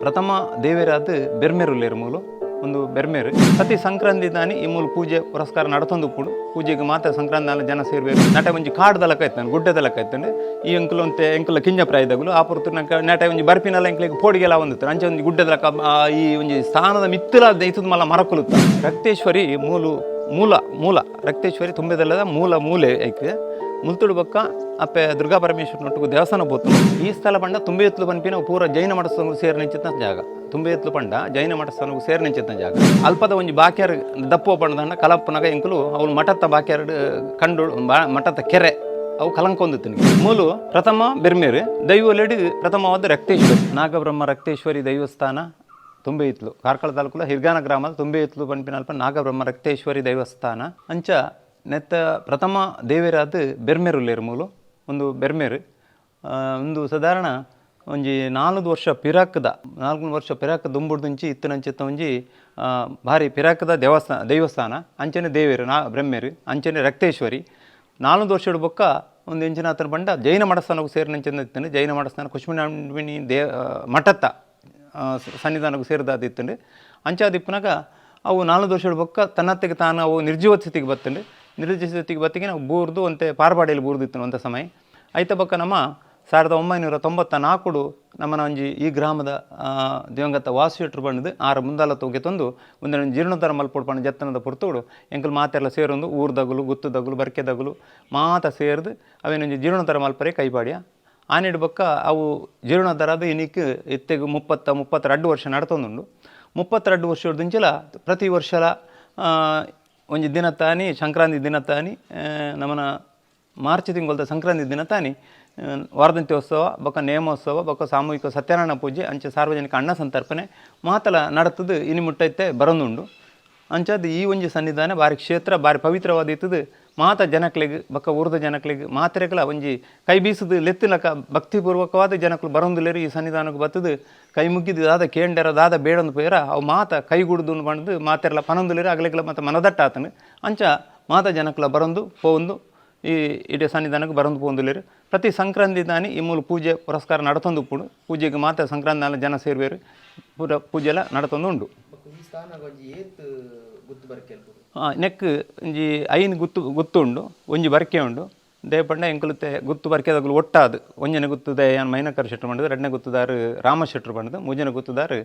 ಪ್ರಥಮ ದೇವರಾದ ಬೆರ್ಮೆರುಲ್ಲೇರು ಮೂಲು ಒಂದು ಬೆರ್ಮೇರು. ಪ್ರತಿ ಸಂಕ್ರಾಂತಿ ದಾನಿ ಈ ಮೂಲು ಪೂಜೆ ಪುರಸ್ಕಾರ ನಡತೊಂದು ಉಪ್ಪುಡು. ಪೂಜೆಗೆ ಮಾತ್ರ ಸಂಕ್ರಾಂತಿ ಜನ ಸೇರ್ಬೇಕು. ನಟ ಒಂಜಿ ಕಾಡ್ದ ಲೆಕ್ಕ ಇತ್ತಂಡು, ಗುಡ್ಡದ ಲೆಕ್ಕ ಇತ್ತಂಡು. ಈ ಎಂಕುಲು ಅಂತೆ ಎಂಕುಲ ಕಿಂಜ ಪ್ರಾಯದಗುಲು ಆ ಪೊರ್ತು ನಂಕ ನಟ ಒಂಜಿ ಬರ್ಪಿನಲ್ಲ ಎಂಕ್ಲೆಗ್ ಪೋಡಿಗೆಲ ಒಂದಿತ್ತು. ಅಂಚೆ ಒಂಜಿ ಗುಡ್ಡದ ಲೆಕ್ಕ ಈ ಒಂಜಿ ಸ್ಥಾನದ ಮಿತ್ತಲ ದೈತದ ಮಲ್ಲ ಮರಕುಲುತ್ತ. ರಕ್ತೇಶ್ವರಿ ಮೂಲು ಮೂಲ ಮೂಲ ರಕ್ತೇಶ್ವರಿ ತುಂಬೆದಲ್ಲದ ಮೂಲ ಮೂಲೆ ಐಕ್ ಮುಲ್ತುಡು ಬೊಕ್ಕ ಅಪ್ಪೆ ದುರ್ಗಾ ಪರಮೇಶ್ವರನೊಟ್ಟುಗು ದೇವಸ್ಥಾನ ಪೋತು. ಈ ಸ್ಥಳ ಪಂಡ ತುಂಬೆತ್ಲು ಪನ್ಪಿನ ಪೂರ ಜೈನ ಮಠಸ್ಥಾನకు ಸೇರಿ ನಿಂಚಿನ ಜಾಗ. ತುಂಬೆತ್ಲು ಪಂಡ ಜೈನ ಮಠಸ್ಥಾನకు ಸೇರಿ ನಿಂಚಿನ ಜಾಗ. ಅಲ್ಪದ ಒಂಜಿ ಬಾಕ್ಯಾರ್ ದಪ್ಪು ಪಂಡದಂಡ ಕಲಪ್ಪನಾಗ ಎಂಕುಲು ಅವ್ಲು ಮಠತ್ತ ಬಾಕ್ಯಾರ್ ಕಂಡು ಮಠತ್ತ ಕೆರೆ ಅವು ಕಲಂಕೊಂದಿತ್ತು. ಮೂಲು ಪ್ರಥಮ ಬೆರ್ಮೇರು ದೈವಲೆಡು ಪ್ರಥಮವಾದ ರಕ್ತೇಶ್ವರಿ ನಾಗಬ್ರಹ್ಮ ರಕ್ತೇಶ್ವರಿ ದೈವಸ್ಥಾನ ತುಂಬೆಯಿತ್ಲು, ಕಾರ್ಕಳ ತಾಲೂಕುಲ ಹಿರ್ಗಾನ ಗ್ರಾಮದ ತುಂಬೆಯಿತ್ಲು ಪನ್ಪಿನಲ್ಪ ನಾಗಬ್ರಹ್ಮ ರಕ್ತೇಶ್ವರಿ ದೇವಸ್ಥಾನ. ಅಂಚ ನೆತ್ತ ಪ್ರಥಮ ದೇವರಾದ ಬೆರ್ಮೆರುಲ್ಲೇರು ಮೂಲು ಒಂದು ಬೆರ್ಮೇರು. ಒಂದು ಸಾಧಾರಣ ಒಂಜಿ 4 ವರ್ಷ ಪಿರಾಕ್ದ, 4 ವರ್ಷ ಪಿರಾಕ್ ದುಂಬುಡ್ದುಂಚಿ ಇತ್ತಿನಂಚಿತ್ತ ಒಂಜಿ ಭಾರಿ ಪಿರಾಕ್ದ ದೇವಸ್ಥಾನ ದೈವಸ್ಥಾನ. ಅಂಚನೆ ದೇವೇರು ನಾ ಬ್ರಹ್ಮೇರು ಅಂಚನೆ ರಕ್ತೇಶ್ವರಿ. 4 ವರ್ಷದ ಬೊಕ್ಕ ಒಂದು ಎಂಚಿನಾತನ ಪಂಡ ಜೈನ ಮಠಸ್ಥಾನಕ್ಕೂ ಸೇರಿನಂಚಿನ ಇತ್ತಂಡು. ಜೈನ ಮಠಸ್ಥಾನ ಕುಶ್ಮಿನಾಂಬಿಣಿ they ಮಠತ್ತ ಸನ್ನಿಧಾನಕ್ಕೂ ಸೇರಿದಾದಿತ್ತಂಡು. ಅಂಚಾದಿಪ್ಪನಾಗ ಅವು 4 ವರ್ಷದ ಬೊಕ್ಕ ತನ್ನತ್ತೆಗೆ ತಾನು ಅವು ನಿರ್ಜೀವ ಸ್ಥಿತಿಗೆ ಬತ್ತಂಡು. ನಿರ್ಜೀವ ಸ್ಥಿತಿಗೆ ಬತ್ತಿಗೆ ನಾವು ಬೂರ್ದು ಅಂತೆ ಪಾರ್ಬಾಡಿಯಲ್ಲಿ ಬೂರ್ದಿತ್ತು ಅಂತ ಸಮಯ ಐತ ಬೊಕ್ಕ ನಮ್ಮ 1994 ನಮ್ಮನ ಒಂಜಿ ಈ ಗ್ರಾಮದ ದಿವಂಗತ ವಾಸು ಶೆಟ್ರು ಬಂಡದು ಆರ ಮುಂದಾಲ ತೂಗೆ ತಂದು ಒಂದು ಜೀರ್ಣೋದ್ಧಾರ ಮಲ್ಪೊಡು ಪಂಡ ಜತ್ತನದ ಪೊರ್ತುಡು ಎಂಕುಲು ಮಾತೆಲ್ಲ ಸೇರೊಂದು ಊರ್ದಗುಲು ಗುತ್ತುದಗುಲು ಬರ್ಕೆದಗುಲು ಮಾತ ಸೇರ್ದು ಅವೇನೊಂಜಿ ಜೀರ್ಣೋದ್ಧಾರ ಮಲ್ಪರೆ ಕೈಪಾಡಿಯ. ಆನಿಡ್ ಬೊಕ್ಕ ಅವು ಜೀರ್ಣೋದ್ಧಾರ ಅದು ಇನಿಕ್ ಇತ್ತೆಗ್ 32 ವರ್ಷ ನಡತೊಂದುಂಡು. 32 ವರ್ಷದಿಂಚಲ ಪ್ರತಿ ವರ್ಷಲ ಒಂಜಿ ದಿನ ತಾನಿ ಸಂಕ್ರಾಂತಿ ದಿನ ತಾನಿ ನಮನ ಮಾರ್ಚ್ ತಿಂಗಳದ ಸಂಕ್ರಾಂತಿ ದಿನ ತಾನಿ ವಾರದಂತ್ಯೋತ್ಸವ ಬೊಕ್ಕ ನೇಮೋತ್ಸವ ಬೊಕ್ಕ ಸಾಮೂಹಿಕ ಸತ್ಯನಾರಾಯಣ ಪೂಜೆ ಅಂಚೆ ಸಾರ್ವಜನಿಕ ಅನ್ನ ಸಂತರ್ಪಣೆ ಮಾತಲ ನಡತದು ಇನಿ ಮುಟ್ಟೈತೆ ಬರೊಂದುಂಡು. ಅಂಚಾದ್ ಈ ಒಂಜಿ ಸನ್ನಿಧಾನ ಬಾರಿ ಕ್ಷೇತ್ರ ಬಾರಿ ಪವಿತ್ರವಾದ ಇತ್ತದು. ಮಾತ ಜನಕ್ಲೆಗ್ ಬೊಕ್ಕ ಊರ್ದ ಜನಕ್ಲೆಗ್ ಮಾತೆರೆಗ್ಲ ಒಂಜಿ ಕೈ ಬೀಸುದು ಲೆತ್ತಿಲಕ ಭಕ್ತಿಪೂರ್ವಕವಾದ ಜನಕುಲು ಬರೊಂದುಲ್ಲೆರ್. ಈ ಸನ್ನಿಧಾನಕ್ಕೆ ಬತ್ತದು ಕೈ ಮುಗ್ಗಿದ್ದು ದಾದ ಕೇಂಡರ ದಾದ ಬೇಡೊಂದು ಪೋಯರ ಅವು ಮಾತ ಕೈ ಗುಡ್ದು ಪಂಡ್ದು ಮಾತೆರ್ಲ ಪನೊಂದುಲ್ಲೆರ್. ಅಗಲೆಗ್ಲ ಮಾತ ಮನದಟ್ಟ ಆತನು. ಅಂಚ ಮಾತ ಜನಕ್ಲ ಬರೊಂದು ಪೋವೊಂದು ಈ ಇಡೀ ಸನ್ನಿಧಾನಕ್ಕೆ ಬರೊಂದು ಪೋವೊಂದುಲ್ಲೆರ್. ಪ್ರತಿ ಸಂಕ್ರಾಂತಿ ದಾನಿ ಈ ಮೂಲು ಪೂಜೆ ಪುರಸ್ಕಾರ ನಡತೊಂದು ಉಪ್ಪುಂಡು. ಪೂಜೆಗೆ ಮಾತ ಸಂಕ್ರಾಂತಿ ಜನ ಸೇರುವೆರ್, ಪೂರ ಪೂಜೆಲ ನಡತೊಂದು ಉಂಡು. ಈ ಸ್ಥಾನಗ್ ಒಂಜಿ ಏತ್ ಗುತ್ತು ಬರ್ಕೆಲ್ಪುಡು? ನೆಕ್ ಒಂಜಿ 5 ಗುತ್ತು ಗುತ್ತು ಉಂಡು, ಒಂಜಿ ಬರ್ಕೆ ಉಂಡು. ದೇಪಂಡ ಎಂಕುಲುತ್ತೆ ಗುತ್ತು ಬರ್ಕೆದಗುಲು ಒಟ್ಟಾದ್ ಒಂಜನೇ ಗುತ್ತುದ ಯಾನ್ ಮೈನಕರ್ ಶೆಟ್ರು ಪಂಡುದು, ಎರಡನೇ ಗುತ್ತುದಾರು ರಾಮ ಶೆಟ್ರು ಪಂಡುದು, ಮೂಜನೇ ಗುತ್ತುದಾರು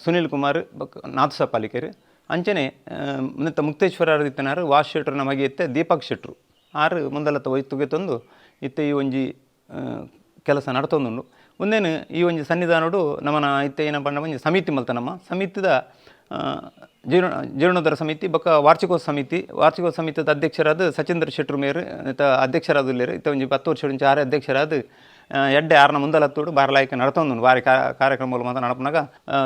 ಸುನಿಲ್ ಕುಮಾರ್ ಬೊಕ್ಕ ನಾಥಸ ಪಾಲಿಕೆರ್. ಅಂಚನೆ ನೆತ್ತ ಮುಕ್ತೇಶ್ವರ ಇತ್ತನಾರು ವಾಸ್ ಶೆಟ್ರು ನಮಗೆ ಇತ್ತೆ ದೀಪಕ್ ಶೆಟ್ರು ಆರು ಮುಂದಲತ್ತ ಒಯ್ತುಗೆ ತಂದು ಇತ್ತೆ ಈ ಒಂಜಿ ಕೆಲಸ ನಡತೊಂದುಂಡು. ಒಂದೇನು ಈ ಒಂಜಿ ಸನ್ನಿಧಾನಡು ನಮನ ಇತ್ತೆ ಏನಪ್ಪ ಒಂಜಿ ಸಮಿತಿ ಮಲ್ತ ನಮ್ಮ ಸಮಿತಿದ ಜೀರ್ಣೋದ್ಧಾರ ಸಮಿತಿ ಬೊಕ್ಕ ವಾರ್ಷಿಕೋತ್ಸವ ಸಮಿತಿ. ವಾರ್ಷಿಕೋತ್ಸವ ಸಮಿತಿದ ಅಧ್ಯಕ್ಷರಾದ ಸಚೇಂದ್ರ ಶೆಟ್ರು ಮೇರು ಇತ್ತ ಅಧ್ಯಕ್ಷರಾದ ಇತ್ತ ಒಂಜಿ 10 ವರ್ಷ ಒಂಜಿ ಆರು ಅಧ್ಯಕ್ಷರಾದ ಎಡ್ಡೆ ಆರ್ನ ಮುಂದಲತ್ತೋಡು ಬಾರಲಾಯ್ಕ ನಡತೊಂದುಂಡು. ಬಾರಿ ಕಾರ್ಯಕ್ರಮಗಳು ಮಾತ್ರ ನಡಪನಾಗ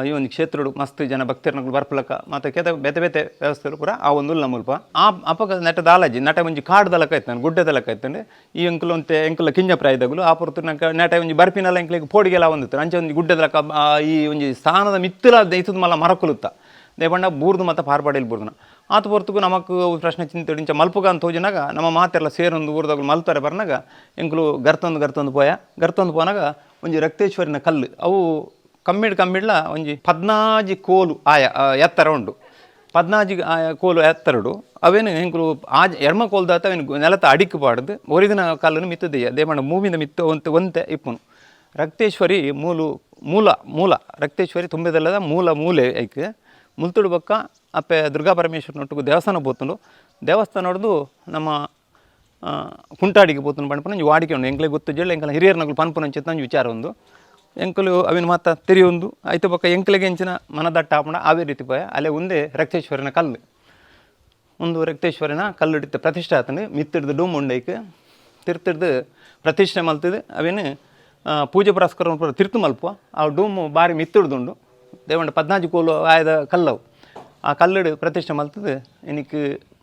ಈ ಒಂದು ಕ್ಷೇತ್ರಡು ಮಸ್ತ್ ಜನ ಭಕ್ತರ್ನಗಳು ಬರ್ಪಲಕ ಮತ್ತು ಕೆತ ಬೇತೆ ಬೇತೆ ವ್ಯವಸ್ಥೆಲು ಪೂರ ಆ ಒಂದು ಮುಲ್ಪ. ಆ ಅಪಗ ನೆಟ ದಾಲಜಿ ನಟ ಒಂಜಿ ಕಾಡ್ದ ಲೆಕ್ಕ ಇತ್ತಂಡು, ಗುಡ್ಡದ ಲೆಕ್ಕ ಇತ್ತಂಡು. ಈ ಎಂಕುಲು ಅಂತೆ ಎಂಕುಲ ಕಿಂಜ ಪ್ರಾಯದಗುಲು ಆ ಪೊರ್ತು ನಂಕ ನೆಟ ಒಂಜಿ ಬರ್ಪಿನಲ್ಲ ಎಂಕ್ಲೆಗ್ ಪೋಡಿಗೆಲ ಒಂದಿತ್ತು. ಅಂಚೆ ಒಂಜಿ ಗುಡ್ಡದ ಲೆಕ್ಕ ಈ ಒಂಜಿ ಸ್ಥಾನದ ಮಿತ್ತಲ ದೈತದ ಮಲ್ಲ ಮರಕುಲುತ್ತ ದೇಪಂಡ ಬೂರ್ದು ಮತ್ತು ಪಾರ್ಬಾಡಿಯಲ್ಲಿ ಬೂರ್ದುನ ಆತ ಪೊರ್ತುಗು ನಮಕ್ ಪ್ರಶ್ನೆ ಚಿಂತೆ ಇಂಚ ಮಲ್ಪುಗ ಅಂತ ತೋಜಿನಾಗ ನಮ್ಮ ಮಾತೆಲ್ಲ ಸೇರೊಂದು ಊರ್ದಾಗಲು ಮಲ್ತಾರೆ ಬರ್ನಾಗ ಎಂಕುಲು ಗರ್ತೊಂದು ಗರ್ತೊಂದು ಪೋಯ. ಗರ್ತೊಂದು ಪೋನಾಗ ಒಂಜಿ ರಕ್ತೇಶ್ವರಿನ ಕಲ್ಲು ಅವು ಕಮ್ಮಿಡ್ ಕಮ್ಮಿಡ್ಲ ಒಂಜಿ 14 ಕೋಲು ಆಯ ಎತ್ತರ ಉಂಡು. 14 ಆಯ ಕೋಲು ಎತ್ತರಡು ಅವೇನು ಎಂಕುಲು ಆ ಎಡ್ಮ ಕೋಲ್ದಾತ ಅವೇನು ನೆಲತ ಅಡಿಕ್ ಪಾಡ್ದು ಒರಿದಿನ ಕಲ್ಲನ್ನು ಮಿತ್ತದೆಯ ದೇಪಂಡ ಮೂವಿನ ಮಿತ್ತ ಒಂತೆ ಒಂತೆ ಇಪ್ಪುನು. ರಕ್ತೇಶ್ವರಿ ಮೂಲು ಮೂಲ ಮೂಲ ರಕ್ತೇಶ್ವರಿ ತುಂಬೆದಲ್ಲದ ಮೂಲ ಮೂಲೆ ಐಕ್ ಮುಲ್ತುಡು ಬೊಕ್ಕ ಅಪ್ಪೆ ದುರ್ಗಾ ಪರಮೇಶ್ವರನೊಟ್ಟುಗು ದೇವಸ್ಥಾನ ಪೋತುಂಡು. ದೇವಸ್ಥಾನ ಹೊಡೆದು ನಮ್ಮ ಕುಂಟಾಡಿಗೆ ಪೋತುಂಡು ಪನ್ಪುನ ಒಂಜಿ ವಾಡಿಕೆ ಉಂಡು. ಎಂಕ್ಲೆ ಗೊತ್ತು ಜೊಳ್ಳೆ ಎಂಕಲ ಹಿರಿಯರ್ನಗುಲು ಪನ್ಪುನಂಚಿತ್ತ ಒಂಜಿ ವಿಚಾರ ಉಂದು. ಎಂಕುಲು ಅವಿನ ಮಾತ ತೆರಿಯೊಂದು ಐತ ಬೊಕ್ಕ ಎಂಕ್ಲೆಗೆ ಎಂಚಿನ ಮನದಟ್ಟ ಆಪುಂಡ ಅವೇ ರೀತಿ ಪೋಯ. ಅಲ್ಲೇ ಒಂದೇ ರಕ್ತೇಶ್ವರನ ಕಲ್ಲು, ಒಂದು ರಕ್ತೇಶ್ವರನ ಕಲ್ಲು ಇಡಿತ ಪ್ರತಿಷ್ಠೆ ಆತಂಡು. ಮಿತ್ತಿಡ್ದು ಡೂಮ್ ಉಂಡೈಕ್ ತಿರ್ತಿಡ್ದು ಪ್ರತಿಷ್ಠೆ ಮಲ್ತದು ಅವೇನು ಪೂಜೆ ಪುರಸ್ಕಾರ ಪೂರ ತಿರ್ತು ಮಲ್ಪುವ. ಆ ಡೂಮು ಬಾರಿ ಮಿತ್ತಿಡ್ದುಂಡು. ದೇವಂಡ 14 ಕೋಲು ಆಯದ ಕಲ್ಲವು ಆ ಕಲ್ಲಡು ಪ್ರತಿಷ್ಠೆ ಮಲ್ತದು. ಇನಿಕ್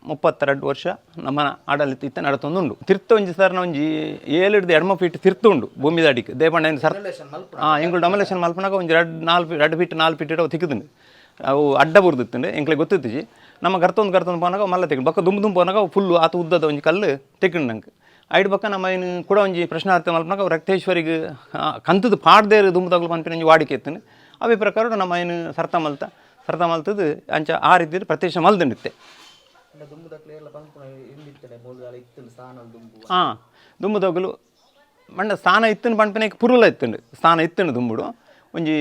32 ವರ್ಷ ನಮ್ಮ ಆಡಳಿತ ಇತ್ತ ನಡತೊಂದುಂಡು. ತಿರ್ತ ಒಂಜಿ ಸಾರ್ನ ಒಂಜಿ 7 ಎಡ್ಮ ಫೀಟ್ ತಿರ್ತು ಉಂಡು ಭೂಮಿದ ಅಡಿಕ್. ದೇಪಂಡ ಸರ್ ಎಂಕುಲು ಡೊಮಲೇಷನ್ ಮಲ್ಪನಾಗ ಒಂಜಿ ರಡ್ಡ್ ನಾಲ್ 2 ಫೀಟ್ 4 ಫೀಟ್ ಅವು ತಿಕ್ಕುದುಂಡು. ಅವು ಅಡ್ಡ ಬುರ್ದಿತ್ತುಂಡು. ಎಂಕ್ಲೆ ಗೊತ್ತಿತ್ತಿಜಿ. ನಮ್ಮ ಗರ್ತೊಂದು ಗರ್ತೊಂದು ಪೋನಾಗ ಮಲ್ಲ ತಿಕ್ಕುಂಡು. ಬೊಕ್ಕ ದುಂಬು ದುಂಬು ಪೋನಾಗ ಫುಲ್ಲು ಆತ ಉದ್ದದ ಒಂಜಿ ಕಲ್ಲು ತಿಕ್ಕುಂಡು ನಂಗೆ. ಐಡ್ ಬೊಕ್ಕ ನಮ್ಮ ಏನು ಕೂಡ ಒಂಜಿ ಪ್ರಶ್ನಾರ್ಥ ಮಲ್ಪನಾಗ ರಕ್ತೇಶ್ವರಿಗೆ ಕಂತದ ಪಾಡ್ದೇರು ದುಂಬು ತಗಲು ಪನ್ಪಿನ ಒಂಜಿ ವಾಡಿಕೆ ಇತ್ತುಂಡು. ಅವೇ ಪ್ರಕಾರ ನಮ್ಮ ಏನು ಸರ್ತ ಮಲ್ತ ಸರ್ತ ಮಲ್ತದ್ದು ಅಂಚ ಆ ರೀತಿ ಪ್ರತ್ಯಕ್ಷ ಮಲ್ದಂಡಿತ್ತೆ. ಅಂಡ ದುಂಬುದಕ್ಲೆ ಎಲ್ಲ ಪನ್ಪುನ ಇಂದಿತ್ತನೆ ಮೂಲ ಇತ್ತುಂಡು ಸ್ಥಾನ ದುಂಬು. ಹಾಂ, ದುಂಬುದಗಲು ಮಂಡ ಸ್ಥಾನ ಇತ್ತುಂಡು ಪನ್ಪಿನ ಪುರುಲ ಇತ್ತುಂಡು, ಸ್ಥಾನ ಇತ್ತುಂಡು ದುಂಬುಡು. ಒಂಜಿ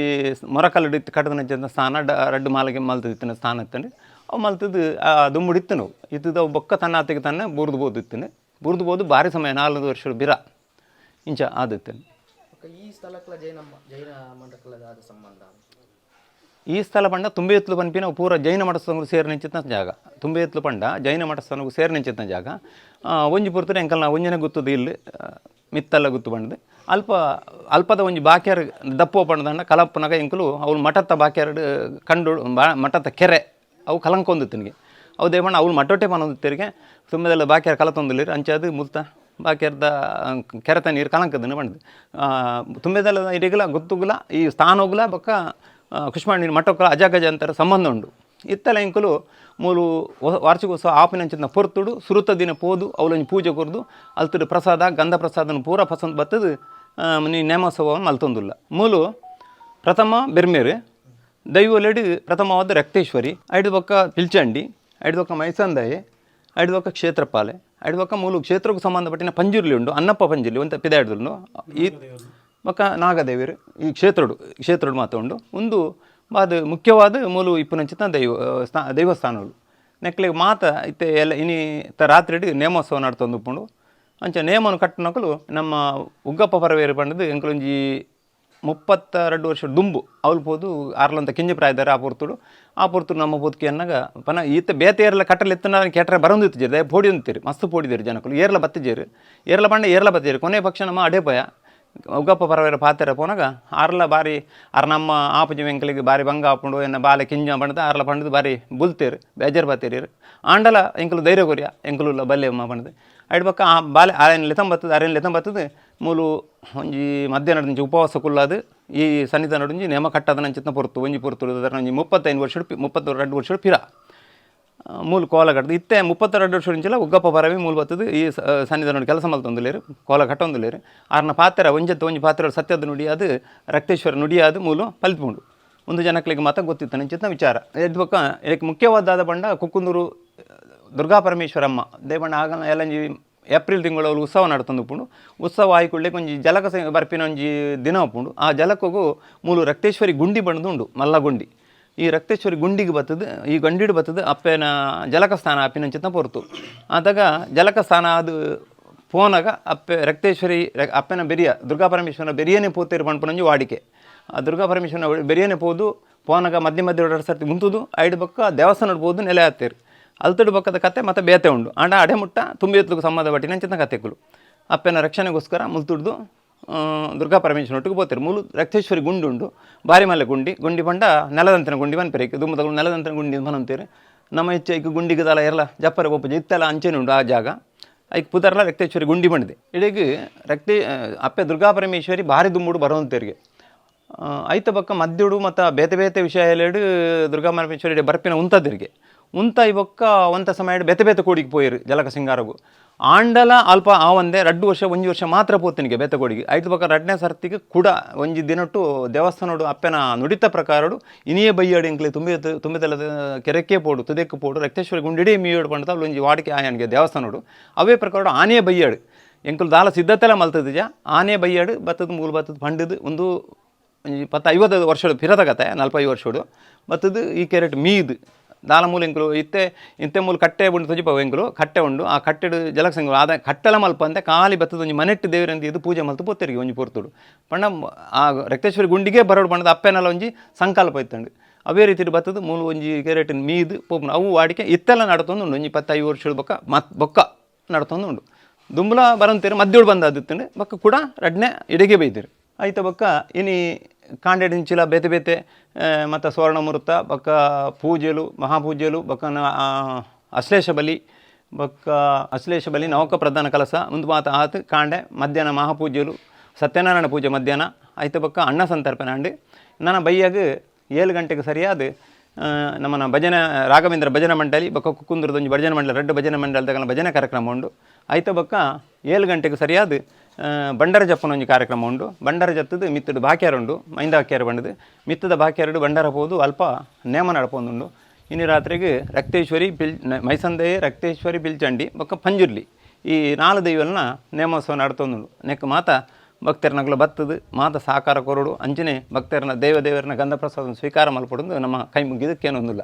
ಮೊರಕಲ್ಲುಡು ಇತ್ತು ಕಟ್ಟದನಂಚಿನ ಸ್ಥಾನ, ರಡ್ಡು ಮಾಲಗೆ ಮಲ್ತದ್ದು ಇತ್ತಿನ ಸ್ಥಾನ ಇತ್ತುಂಡು. ಅವು ಮಲ್ತದ್ದು ಆ ದುಂಬುಡು ಇತ್ತುಂಡು. ಇತ್ತದ ಅವು ಬೊಕ್ಕ ತನ್ನ ಆತೆಗೆ ತನ್ನ ಬೂರ್ದು ಬೋದು ಇತ್ತುಂಡು. ಬೂರ್ದು ಬೋದು ಭಾರಿ ಸಮಯ 4 ವರ್ಷ ಬಿರ ಇಂಚ ಆದಿತ್ತುಂಡು. ಬೊಕ್ಕ ಈ ಸ್ಥಳಕ್ಲ ಜೈನ ಜೈನ ಮಂಡಕಲದ ಆದ ಸಂಬಂಧ? ಈ ಸ್ಥಳ ಪಂಡ ತುಂಬೆತ್ಲು ಪನ್ಪಿನ ಪೂರ ಜೈನ ಮಠಸ್ಥಾನకు ಸೇರಿ ನಿಂಚಿನ ಜಾಗ. ತುಂಬೆತ್ಲು ಪಂಡ ಜೈನ ಮಠಸ್ಥಾನకు ಸೇರಿ ನಿಂಚಿನ ಜಾಗ. ಒಂಜಿ ಪೊರ್ತುಡು ಎಂಕಲ್ನ ಒಂಜನೆ ಗುತ್ತದ ಇಲ್ಲಿ ಮಿತ್ತಲ್ಲ ಗುತ್ತು ಪಂಡ್ದು ಅಲ್ಪ ಅಲ್ಪದ ಒಂಜಿ ಬಾಕ್ಯಾರ್ ದಪ್ಪು ಪಂಡ್ದಂಡ ಕಲಪ್ಪನಾಗ ಎಂಕುಲು ಅವ್ಲು ಮಠತ್ತ ಬಾಕ್ಯಾರ್ಡ್ ಕಂಡು ಮಠತ್ತ ಕೆರೆ ಅವು ಕಲಂಕೊಂದು ತಿನ್ಗೆ ಅವು ದೇವಣ್ಣ ಅವ್ಲು ಮಠೊಟ್ಟೆ ಪನೊಂದು ತಿರ್ಗೆ ತುಂಬೆದೆಲ್ಲ ಬಾಕ್ಯಾರ್ ಕಲತೊಂದುಲ್ಲೇರು ಅಂಚಾದು ಮುಲ್ತ ಬಾಕ್ಯಾರ್ದ ಕೆರೆತ ನೀರು ಕಲಂಕದನ್ನು ಪಂಡ್ದು ತುಂಬೆದೆಲ್ಲ ಇಡಿಗಲ ಗೊತ್ತುಗುಲ ಈ ಸ್ಥಾನೋಗುಲ ಬೊಕ್ಕ ಕುಷ್ಮಾಂಡಿನ ಮಠಕ್ಕಲ ಅಜಗಜ ಅಂತರ ಸಂಬಂಧ ಉಂಡು. ಇತ್ತಲ ಎಂಕುಲು ಮೂಲು ವಾರ್ಷಿಕೋತ್ಸವ ಆಪಿನಂಚಿನ ಪೊರ್ತುಡು ಸುರುತ ದಿನ ಪೋದು ಅವ್ಲೊಂಜಿ ಪೂಜೆ ಕೊರ್ದು ಅಲ್ತುಡು ಪ್ರಸಾದ ಗಂಧ ಪ್ರಸಾದನ ಪೂರ ಪಸಂದ್ ಬತ್ತದು ನೀ ನೇಮೋತ್ಸವವನ್ನು ಮಲ್ತೊಂದುಲ್ಲ. ಮೂಲು ಪ್ರಥಮ ಬೆರ್ಮೇರು ದೈವೊಲೆಡ್ ಪ್ರಥಮವಾದ ರಕ್ತೇಶ್ವರಿ, ಐದು ಬೊಕ್ಕ ಪಿಲ್ಚಂಡಿ, ಐದು ಬೊಕ್ಕ ಮೈಸಂದಾಯೆ, ಐದು ಬೊಕ್ಕ ಕ್ಷೇತ್ರಪಾಲೆ, ಐದು ಬೊಕ್ಕ ಮೂಲು ಕ್ಷೇತ್ರಕ್ಕೆ ಸಂಬಂಧಪಟ್ಟಿನ ಪಂಜುರ್ಲಿ ಉಂಡು, ಅನ್ನಪ್ಪ ಪಂಜುರ್ಲಿ ಒಂತ ಪಿದಾಯ್ದುಂಡು, ಈ ಬೊಕ್ಕ ನಾಗದೇವರು ಈ ಕ್ಷೇತ್ರಡು ಕ್ಷೇತ್ರಡು ಮಾತ ಉಂಡು. ಒಂದು ಅದು ಮುಖ್ಯವಾದ ಮೂಲು ಇಪ್ಪುನಂಚಿತ ದೈವ ದೈವಸ್ಥಾನಗಳು ನೆಕ್ಲೆಗ್ ಮಾತ ಇತ್ತೆ ಎಲ್ಲ ಇನಿ ತ ರಾತ್ರಿ ನೇಮೋತ್ಸವ ನಡ್ತೊಂದು ಉಪ್ಪುಂಡು. ಅಂಚ ನೇಮನು ಕಟ್ಟುನಕುಲು ನಮ್ಮ ಉಗ್ಗಪ್ಪ ಪರವೇರು ಪಂಡದು ಎಂಕಲೊಂಜಿ 32 ವರ್ಷ ದುಂಬು ಅವ್ಲು ಪೋದು ಆರ್ಲಂತ ಕಿಂಜಿ ಪ್ರಾಯದಾರ ಆ ಪೊರ್ತುಡು ಆ ಪೊರ್ತುಡು ನಮ್ಮ ಪೊತ್ಕೆ ಅನ್ನಾಗ ಪನ ಈತ ಬೇತೆ ಏರ್ಲ ಕಟ್ಟಲು ಎತ್ತನ ಕೆಟ್ರೆ ಬರೊಂದು ಇತ್ತಿಜೆರ್ ದಯ ಪೋಡಿ ಅಂತೀರಿ ಮಸ್ತ್ ಪೋಡಿದೇರು ಜನಕುಲು ಏರ್ಲ ಬತ್ತಿಜೇರು ಏರ್ಲ ಪಂಡ ಏರ್ಲ ಬತ್ತಿಜೇರು. ಕೊನೆ ಪಕ್ಷ ನಮ್ಮ ಅಡೇಪಯ ಉಗ್ಗಪ್ಪ ಪರವೇರ ಪಾತೆರ ಪೋನಾಗ ಆರ್ಲ ಬಾರಿ ಆರ್ ನಮ್ಮ ಆಪುಜಿ ವೆಂಕಲಿಗೆ ಬಾರಿ ಬಂಗ ಆಪುಂಡು ಎನ್ನ ಬಾಲೆ ಕಿಂಜ ಪಂಡದ ಆರ್ಲ ಪಂಡದು ಬಾರಿ ಬುಲ್ತೇರು ಬೇಜಾರು ಬಾತೇರು. ಆಂಡಲ ಎಂಕಲು ಧೈರ್ಯ ಕೊರಿಯ ಎಂಕುಲು ಬಲ್ಲೆ ಅಮ್ಮ ಪಂಡದು ಐಡ್ ಬೊಕ್ಕ ಆ ಬಾಲೆ ಆರೇನು ಲೆತಂಬತ್ತದ ಅರೇನು ಲೆತಂಬತ್ತದ ಮೂಲು ಒಂಜಿ ಮಧ್ಯಾಹ್ನದ ಉಪವಾಸ ಕುಲ್ಲಾದು ಈ ಸನ್ನಿಧಾನ ಒಂಜಿ ನೇಮ ಕಟ್ಟದ ನಂಚಿನ ಪೊರ್ತು ಒಂಜಿ ಪೊರ್ತು ಒಂಜಿ 35 ವರ್ಷ 32 ವರ್ಷ ಪಿರ ಮೂಲು ಕೋಲ ಕಟ್ಟದು ಇತ್ತೆ 32 ವರ್ಷ ಇಂಚಲ ಉಗ್ಗಪ್ಪ ಪರವಿ ಮೂಲು ಬತ್ತದು ಈ ಸನ್ನಿಧಾನ ಕೆಲಸ ಮಲ್ತೊಂದುಲ್ಲೇರು ಕೋಲ ಕಟ್ಟೊಂದುಲ್ಲೇರು. ಆರ್ನ ಪಾತ್ರ ಒಂಜತ್ತು ಒಂಜಿ ಪಾತ್ರ ಸತ್ಯದ ನುಡಿ ಅದು ರಕ್ತೇಶ್ವರ ನುಡಿ ಅದು ಮೂಲು ಪಲ್ಪುಂಡು ಒಂದು ಜನಕ್ಲಿಗೆ ಮಾತ್ರ ಗೊತ್ತಿತ್ತು ನಂಚಿನ ವಿಚಾರ. ಎದ್ ಬೊಕ್ಕ ಇದಕ್ಕೆ ಮುಖ್ಯವಾದ ಬಂಡ ಕುಕ್ಕುಂದೂರು ದುರ್ಗಾ ಪರಮೇಶ್ವರಮ್ಮ ದೇವಣ್ಣ ಆಗ ಎಲ್ಲಂಜಿ ಏಪ್ರಿಲ್ ತಿಂಗಳು ಉತ್ಸವ ನಡ್ತೊಂದು ಉಪ್ಪುಂಡು. ಉತ್ಸವ ಆಯ್ಕೊಳ್ಳೆ ಒಂಜಿ ಜಲಕ ಬರ್ಪಿನ ಒಂಜಿ ದಿನ ಉಪ್ಪುಂಡು. ಆ ಜಲಕಗೂ ಮೂಲು ರಕ್ತೇಶ್ವರಿ ಗುಂಡಿ ಬಂದು ಉಂಡು ಮಲ್ಲ ಗುಂಡಿ. ಈ ರಕ್ತೇಶ್ವರಿ ಗುಂಡಿಗೆ ಬತ್ತದು ಈ ಗಂಡಿಡು ಬತ್ತದು ಅಪ್ಪೆನ ಜಲಕ ಸ್ಥಾನ ಅಪ್ಪಿನ ಪೊರ್ತು ಆದಾಗ ಜಲಕ ಸ್ಥಾನ ಅದು ಪೋನಾಗ ಅಪ್ಪೆ ರಕ್ತೇಶ್ವರಿ ಅಪ್ಪನ ಬೆರಿಯ ದುರ್ಗಾ ಪರಮೇಶ್ವರನ ಬೆರಿಯನೇ ಪೋತೇರು ಪಣ್ಪುನಂಜಿ ವಾಡಿಕೆ. ಆ ದುರ್ಗಾ ಪರಮೇಶ್ವರನ ಬೆರಿಯನೇ ಪೋದು ಪೋನಾಗ ಮಧ್ಯೆ ಮಧ್ಯೆ ಎರಡು ಸರ್ತಿ ಮುಂತುದು ಐಡು ಬೊಕ್ಕ ದೇವಸ್ಥಾನ ಪೋದು ನೆಲೆ ಆತ್ತೇರು. ಅಲ್ತಡು ಬೊಕ್ಕದ ಕತೆ ಮತ್ತೆ ಬೇತೆ ಉಂಡು. ಆಂಡ ಅಡೆ ಮುಟ್ಟ ತುಂಬಿ ಎತ್ತಲಿಗೆ ಸಂಬಂಧ ಪಟ್ಟಿನ ಚಿಂತ ಕತೆಗಳು ಅಪ್ಪನ ರಕ್ಷಣೆಗೋಸ್ಕರ ಮುಲ್ತುಡ್ದು ದುರ್ಗಾ ಪರಮೇಶ್ವರ ಒಟ್ಟಿಗೆ ಪೋತೇರು. ಮೂಲು ರಕ್ತೇಶ್ವರಿ ಗುಂಡು ಉಂಡು ಬಾರಿ ಮಲ್ಲೆ ಗುಂಡಿ ಗುಂಡಿ ಪಂಡ ನೆಲದಂತನ ಗುಂಡಿ ಪನ್ಪೆರ್ ದುಮ್ಮದಗಳು ನೆಲದಂತನ ಗುಂಡಿ ಪನಂತೇರು. ನಮ್ಮ ಹೆಚ್ಚು ಐಕ್ ಗುಂಡಿಗೆ ದಲ ಎರ್ಲ ಜಪ್ಪರೆ ಪೋಪುಜಿ ಇತ್ತೆಲ್ಲ ಅಂಚೆನೆ ಉಂಡು ಆ ಜಾಗ. ಐಕ್ ಪುದರ್ಲ ರಕ್ತೇಶ್ವರಿ ಗುಂಡಿ ಬಂಡಿದೆ. ಇಡೆಗ್ ರಕ್ತೆ ಅಪ್ಪೆ ದುರ್ಗಾ ಪರಮೇಶ್ವರಿ ಭಾರಿ ದುಂಬುಡು ಬರೋಂತೇರಿಗೆ ಐತ ಬೊಕ್ಕ ಮದ್ಯುಡು ಮತ್ತು ಬೇತೆ ಬೇತೆ ವಿಷಯ ಹೇಳಿ ದುರ್ಗಾ ಪರಮೇಶ್ವರಿ ಬರ್ಪಿನ ಉಂತದಿರಿಗೆ ಉಂತ ಈ ಬೊಕ್ಕ ಒಂತ ಸಮಯ ಬೇತೆ ಬೇತೆ ಕೋಡಿಗೆ ಪೋಯಿರು ಜಲಕ ಸಿಂಗಾರಗು ಆಂಡಲ ಅಲ್ಪ ಆ ಒಂದೇ 2 ವರ್ಷ 1 ವರ್ಷ ಮಾತ್ರ ಪೋತಿನಿಗೆ ಬೇತೆ ಕೋಡಿಗೆ. ಐತ ಬೊಕ್ಕ ರಡ್ನೇ ಸರ್ತಿಗೆ ಕೂಡ ಒಂಜಿ ದಿನಟ್ಟು ದೇವಸ್ಥಾನಡು ಅಪ್ಪೆನ ನುಡಿತ ಪ್ರಕಾರಡು ಇನಿಯೇ ಬೈಯಾಡು ಎಂಕ್ಲೆ ತುಂಬಿ ತುಂಬಿದೆಲ್ಲ ಕೆರೆಕ್ಕೆ ಪೋಡು ತುದೆಕ್ಕೆ ಪೋಡು ರಕ್ತೇಶ್ವರಿ ಗುಂಡಿಡೇ ಮೀಯೋಡು ಪಂಡತ ಒಂಜಿ ವಾಡಿಕೆ ಆಯನ್ಗೆ ದೇವಸ್ಥಾನಡು ಅವೇ ಪ್ರಕಾರ ಆನೆಯೇ ಬೈಯಾಡು ಎಂಕುಲು ದಾಲ ಸಿದ್ಧತೆಲ್ಲ ಮಲ್ತದಿಜ ಆನೆ ಬೈಯಾಡು ಬತ್ತದ ಮೂಲು ಬತ್ತದ ಪಂಡದು ಒಂದು ಒಂಜಿ 10-50 ವರ್ಷಡು ಪಿರದ ಕತೆ 45 ವರ್ಷಡು ಬತ್ತದು ಈ ಕೆರೆಟ್ ಮೀದು ದಾಲ ಮೂಲ ಎಂಕುಲು ಇತ್ತೆ ಇಂತೆ ಮೂಲು ಕಟ್ಟೆ ಉಂಡು ತೊಜಿಪ ಎಂಕುಲು ಕಟ್ಟೆ ಉಂಡು ಆ ಕಟ್ಟೆಡು ಜಲಸಂಗ ಆದ ಕಟ್ಟೆಲ ಮಲ್ಪ ಅಂತೆ ಖಾಲಿ ಬತ್ತದ ಒಂಜಿ ಮನೆಟ್ಟು ದೇವರಂತ ಇದು ಪೂಜೆ ಮಲ್ತು ಪೋತೆರಿಗೆ ಒಂಜಿ ಪೊರ್ತುಡು ಪಂಡ ಆ ರಕ್ತೇಶ್ವರಿ ಗುಂಡಿಗೆ ಬರೋಡು ಪಂಡದ ಅಪ್ಪೆನಲ್ಲ ಒಂಜಿ ಸಂಕಲ್ಪ ಇತ್ತಂಡು. ಅವೇ ರೀತಿಡು ಬತ್ತದು ಮೂಲು ಒಂಜಿ ಕೆರೆಟಿನ ಮೀದು ಪೋಪುನ ಅವು ವಾಡಿಕೆ ಇತ್ತೆಲ್ಲ ನಡತೊಂದು ಉಂಡು ಒಂಜಿ 10-5 ವರ್ಷದ ಬೊಕ್ಕ ಮತ್ ಬೊಕ್ಕ ನಡತೊಂದು ಉಂಡು. ದುಂಬುಲ ಬರಂತೀರು ಮದ್ಯೋಡು ಬಂದ ಅದಿತ್ತಂಡು ಬೊಕ್ಕ ಕೂಡ ರಡ್ನೆ ಇಡೆಗೆ ಬೈದಿರು ಆಯ್ತ ಬೊಕ್ಕ ಇನಿ ಕಾಂಡೆಡಿಂಚಿಲ ಬೇತೆ ಬೇತೆ ಮತ್ತು ಸ್ವರ್ಣ ಮುಹೂರ್ತ ಬೊಕ್ಕ ಪೂಜೆಲು ಮಹಾಪೂಜೆಲು ಬೊಕ್ಕ ಅಶ್ಲೇಷ ಬಲಿ ಬೊಕ್ಕ ಅಶ್ಲೇಷ ಬಲಿ ನವಕ ಪ್ರಧಾನ ಕಲಸ ಒಂದು ಮಾತು ಆತು ಕಾಂಡೆ ಮಧ್ಯಾಹ್ನ ಮಹಾಪೂಜೆಲು ಸತ್ಯನಾರಾಯಣ ಪೂಜೆ ಮಧ್ಯಾಹ್ನ ಆಯ್ತು ಬೊಕ್ಕ ಅನ್ನ ಸಂತರ್ಪಣೆ ಅಂಡು ನನ್ನ ಬೈಯಾಗ 7 ಗಂಟೆಗೆ ಸರಿಯಾದ ನಮ್ಮನ ಭಜನೆ ರಾಘವೇಂದ್ರ ಭಜನಾ ಮಂಡಳಿ ಬೊಕ್ಕ ಕುಕ್ಕುಂದ್ರದೊಂಜಿ ಭಜನೆ ಮಂಡಳಿ ರಡ್ಡು ಭಜನೆ ಮಂಡಳಿ ತಗಲ ಭಜನೆ ಕಾರ್ಯಕ್ರಮ ಉಂಡು. ಆಯ್ತು ಬೊಕ್ಕ 7 ಗಂಟೆಗೆ ಸರಿಯಾದ ಬಂಡಾರ ಜಪ್ಪುನ ಒಂಜಿ ಕಾರ್ಯಕ್ರಮ ಉಂಡು. ಬಂಡಾರ ಜತ್ತದು ಮಿತ್ತುಡು ಬಾಕ್ಯಾರ ಉಂಡು, ಮೈಂದಾಕ್ಯಾರ ಬಂಡದು ಮಿತ್ತದ ಬಾಕ್ಯಾರಡು ಬಂಡಾರ ಪೋದು ಅಲ್ಪ ನೇಮ ನಡಪೊಂದುಂಡು. ಇನಿ ರಾತ್ರಿಗೆ ರಕ್ತೇಶ್ವರಿ ಪಿಲ್ ಮೈಸಂದೆಯೇ ರಕ್ತೇಶ್ವರಿ ಪಿಲ್ಚಂಡಿ ಬೊಕ್ಕ ಪಂಜುರ್ಲಿ ಈ ನಾಲ್ ದೈವಲ್ನ ನೇಮೋತ್ಸವ ನಡತೊಂದುಂಡು. ನೆಕ್ ಮಾತ ಭಕ್ತರ್ನಗುಲ ಬತ್ತದು ಮಾತ ಸಹಕಾರ ಕೊರಡು ಅಂಚನೆ ಭಕ್ತರ್ನ ದೇವ ದೇವರನ ಗಂಧ ಪ್ರಸಾದ ಸ್ವೀಕಾರ ಮಲ್ಪೊಡುಂದು ನಮ್ಮ ಕೈ ಮುಗಿದು ಕೇನೊಂದುಲ್ಲ.